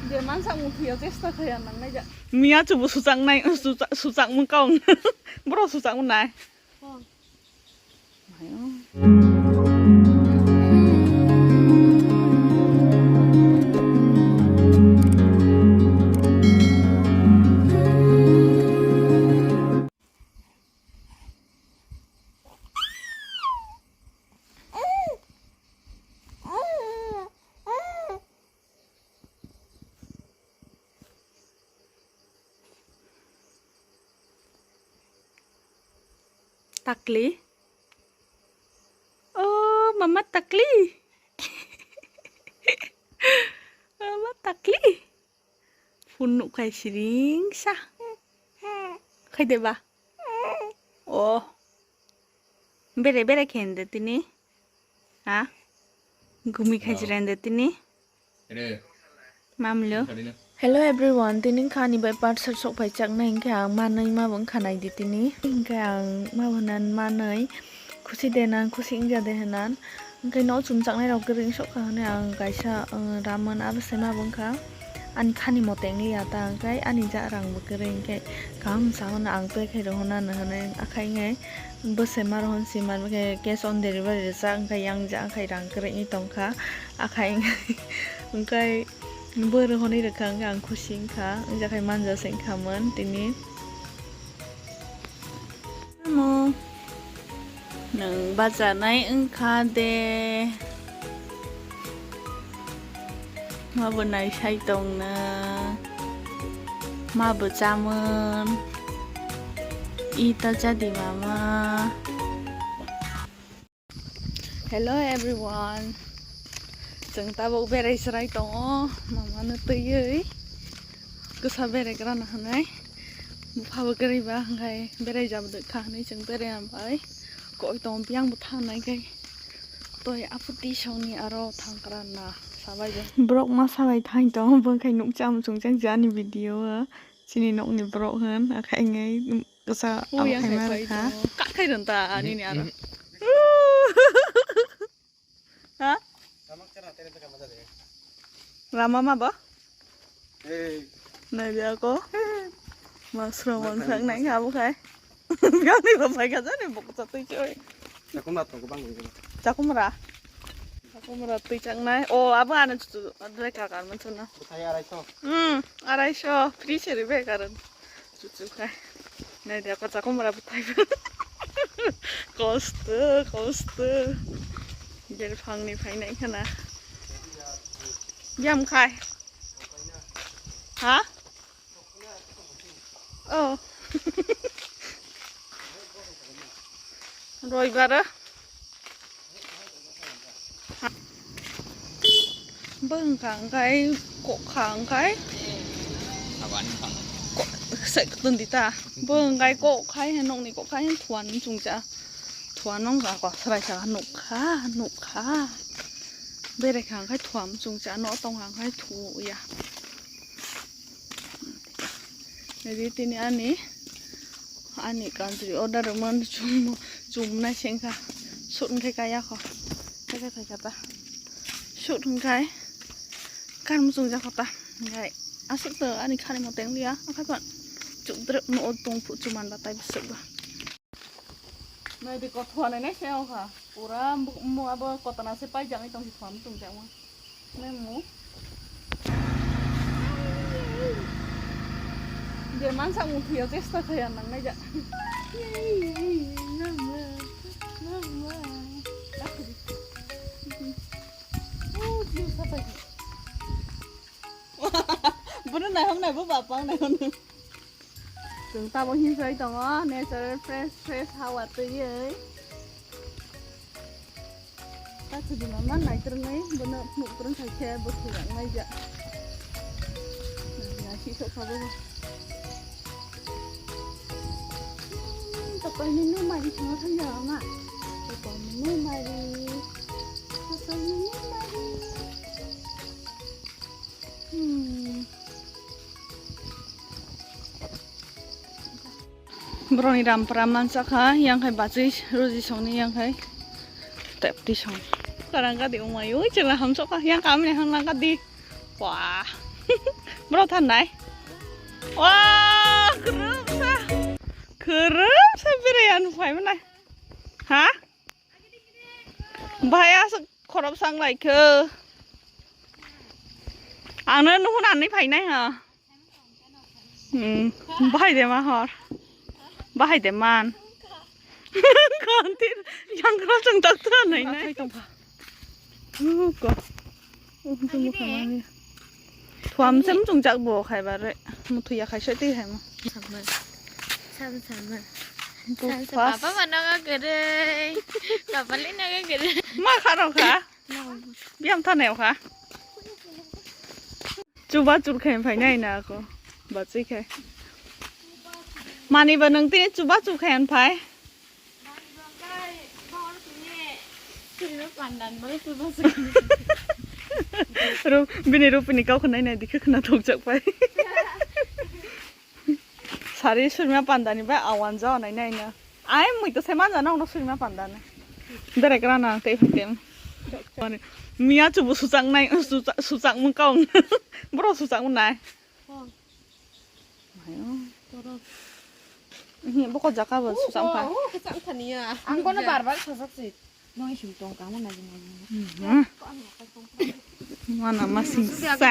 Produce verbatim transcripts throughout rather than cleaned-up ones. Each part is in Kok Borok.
Je mansa muthiya chesta khaya nangnai ja. Miya chubu suchaknai, suchak, suchakmung kaung. Borok suchakmung nai. Takli. Oh, mama takli. Mama takli. Phone nukkhai siring sa. Khai de ba? Oh. Bere bere khen de tini. Ha? Gumi khai jiran de tini. Mamlo. Hello everyone, tini wngkha ani bai parcel sok phai chaknai, hinkhe ang manwi ma bo wngkha nai di tini. Hinkhe ang ma bo hwnna manwi khusi de nan, khusi wngya de hwnna. Hinkhe no chum chaknai rok kwrwi sok kha hwnwi ang kaisa, uh, ramen abo sai ma bo wngkha. Ani khani mote wngya ta, hinkhe ani ja rang bo kwrwi, hinkhe kaham sa hwnna ang pay khai rw hwnna hwnwi akhai wngwi bwsai ma rw hwn si man khe cash on delivery rijak, hinkhe yang ja khai rang kwrwi wngwi tongkha. Akhai wngkha, wngkha bwrwi hwnwi rwkha, wngkha ang khusi wngkha, wngjakhai manja se wngkhamon tini. Amo nwng bachanai wngkha de, ma bo naisai tongno, ma bo chamon, ita chadi mama. Hello everyone. Chwng tabuk berai chwrai tongo, mamano twiwi. Kwsa berai kwrana hwnwi. Buphabo kwrwi ba hwnkhai berai jabodwk kha hwnwi chwng berai ambai. Koi tongo biyang bo thanai khai. Toi aphuru tisongni aro thang kwrana sabai bo. Borok ma sabai thang tongo, bwkhai nukcham chwng chang jani video o. Chini nokni borok hwn, akhai wngwi kwsa. Ui, abo ang khaima khai rwkha. Tongo. Kakhai rwng ta, nini aro. Mhm. Ha? Lama ma ba? Hey. Nai dia ko. Masro ma mansak khai nai kha abo khai. Biang ni ba pai kha jani bok chatwi choi. Nakum na to ko bang ni. Chakumra. Chakumra twi chaknai. O, abo ano chuchu. Adre ka kar man chuna. Buthai arai so. Hmm, arai so. Free se ribe karon. Chuchu khai. Nai dia ko chakumra buthai. Kosto, kosto. Jer phangni phainai khana. Yam khai. Ha? Oh. Roibaro. Bo wngkha, wngkhai kokha, wngkhai. Ko-, sai kutun dita. Bo wngkhai kokha hai, nokni kokha hai, thuan chungcha. Thuan wngkha, ko, srai sa nukha, nukha. Berekha, wngkhai thuam chungcha, no tongkha, wngkhai thuya. Jadi tini ani, ani country order man chum, chumnai sengkha. Sut wngkhai kaya kho. Theka theka ta. Sut wngkhai. Kan muchung jakho ta. Ngai. Asuk to ani khani mo teng liya. Akhai pan. Chuk drep no tong phu chuman ba tai bsuk ba. Nai de kothua nai nai se o kha. Pura mo abo kotana se pai jang tong si thon tung jang. Nai mo. Je mansa mo thia chesta khaya nang nai ja. Mama, mama. Oh, jiu sa pai. Bono nai hom nai bo bapang nai hom. Chwng tabuk hinsoi tongo, natural fresh fresh hawa twiwi. Ta chwdima man naitrwngnai, bono phunuk kwrwng khai khe bo thwijaknai ja. Nasi sok kha bo. Hmm, tokol ni numari songwi thang jao ma. Tokol ni numari. Tokol ni numari. Hmm. Borokni rampra mansa kha, yang khai bachwi ruji songni yang khai tepti song. Karang kadi umai ui chela hamsok kha, yang kami hang lang kadi. Wah. Bro thanai. Wah, kwrwngsa. Kwrwngsa berai ano phai manai. Ha? Bahai aswk khorop sang lai kho. Ang no nuhun ani phainai ha. Hmm, bahai de ma hor. Bahai de man. Kantir yang kro chang tak ta nai nai. Athai tong pha. Ko. Thuam sem chung jak bo khai ba re. Mu thuya khai sai tei hai mo. Sama. Sama sama. Sama sama. Papa mana ga gere. Papa le na ga gere. Ma kharo kha. Biam thanai kha. Chuba chur khai phai nai na ko. Ba chi khai. Mani ba nang tini chuba chur khai an phai. Ru-, bini rupini kau khwnai nai dikhe khwna thokjak pai. Sari surima panda ni bai awan ja nai nai na. Ai mui to se manja na uno surima panda na. Dere kra na te phai tem. Mani miya chubu suchak nai, suchak, suchak mung kau. Bro suchak mung nai. Mayo. Ini boko jaka bo susam kha. Oh, oh, kecak thani ya. Ang kono bar bar sajak si. Nong isim tong kamo na jing na jing. Hmm. Mana masing sa.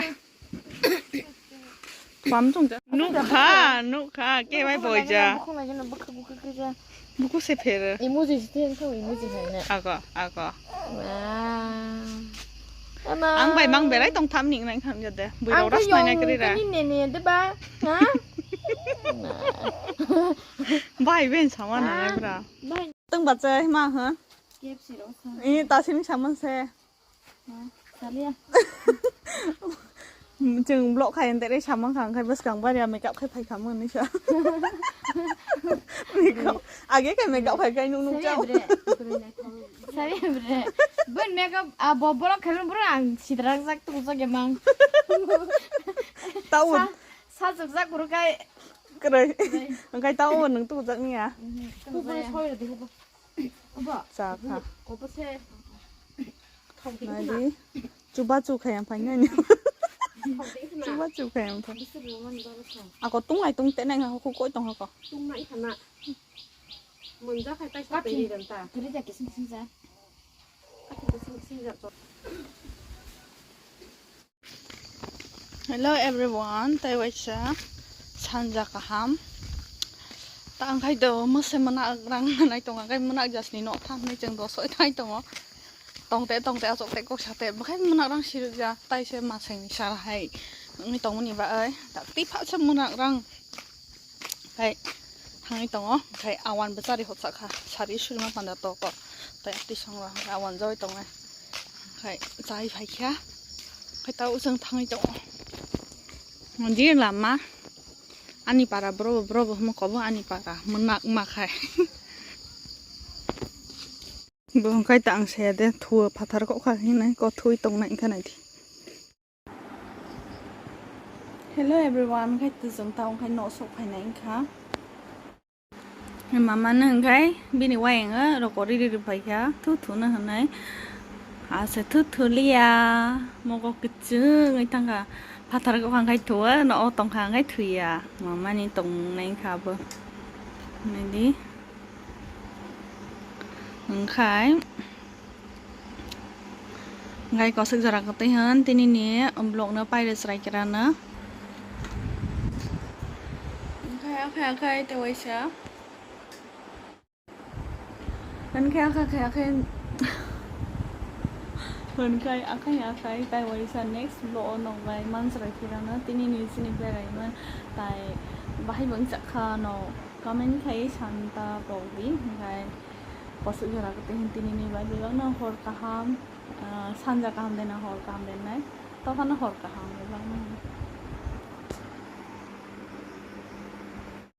Pam tong ja. Nuk kha, nuk kha, ke bai boi ja. Bukhung na jing na bukha bukha ke ja. Buku se pher. Emoji si ten thau emoji hai na. Ako, ako. Wow. Ama. Ang bai mang berai tong tham ning nang kham jade. Bui rok ras nai nai kri ra. Ang kayong kani nene de ba? Ha? Bai ben sama nai bra. Bai. Tang ba chai ma ha. K F C ro sa. Eh, ta sini sama se. Salia. Chwng vlog khai ante re samang kha, khai bwskang bari ya makeup khai phai kha mani sa. Makeup age khai makeup khai khai nuk nuk chao. Salia bre. Bun makeup a bo vlog khai bun ang sidrak jak tu jak emang. Tau. Sa jak jak kuru kai. Krai. Kai tau nung tu jak ni ya. Kubur soi de kubur. Cha kha. Nadi. Chuba chu khaya phai nani. Chuba chu khaya phai. Ako tung lai tung te nang ako koi tong ako. Tung nai khana. Mun ja khai tai sa te ri dan ta. Kiri ja kisim kisim ja. Kisim kisim ja to. Hello everyone, tei waisa sanja kaham. Ta ang khai do mose mona rang nai tonga, khai mona jasni no thangnai cheng do soi thai tongo. Tongte tongte asok te kok sate, bakhai mona rang sirja, tai se maseng sar hai. Ngi tongmani ba ai, ta ti pha se mona rang. Khai thangwi tongo, khai awan bwchari hotsa kha, sari surima panda toko. Tai twi songra khai awan joi tongo. Khai chai phai kha. Khai tau chwng thangwi tongo. Mondir lama ani para bro bro bo hmo kobo ani para mwnakma khai. Bo khai ta ang saya de thuo phatar kok kha hinai ko thui tongnai kha nai di. Hello everyone, khai tujung ta wngkhai nok sok phainai wngkha. Mama no hwnkhe bini wayang o rokori riri phaikha, thu thu no hwnwi. Ase thu thu liya, mokok kwchwng wngwi thangkha. Phatar kok hwnkhai thuo, no o tongkha hwnkhai thuya. Mama ni tongnai wngkha abo. Naidi. Hwnkhai. Hwnkhai kosik jora kwtwi hwn, tini ni vlog no pairwi chwrai khe rano. Hwnkhai akhai akhai tei waisa. Hwnkhai akhai akhai akhai. Hwnkhai akhai akhai tai waisa next vlog o nokbai manchwrai khe rano. Tini ni chini berai man tai bahai bwng chakha no comment khai santa pogdi hwnkhai. Kosik jora kwtwi hwn tini ni bai bebak no hor kaham, ah, sanja kaham de na hor kaham de nai. Tophano hor kaham bebak no.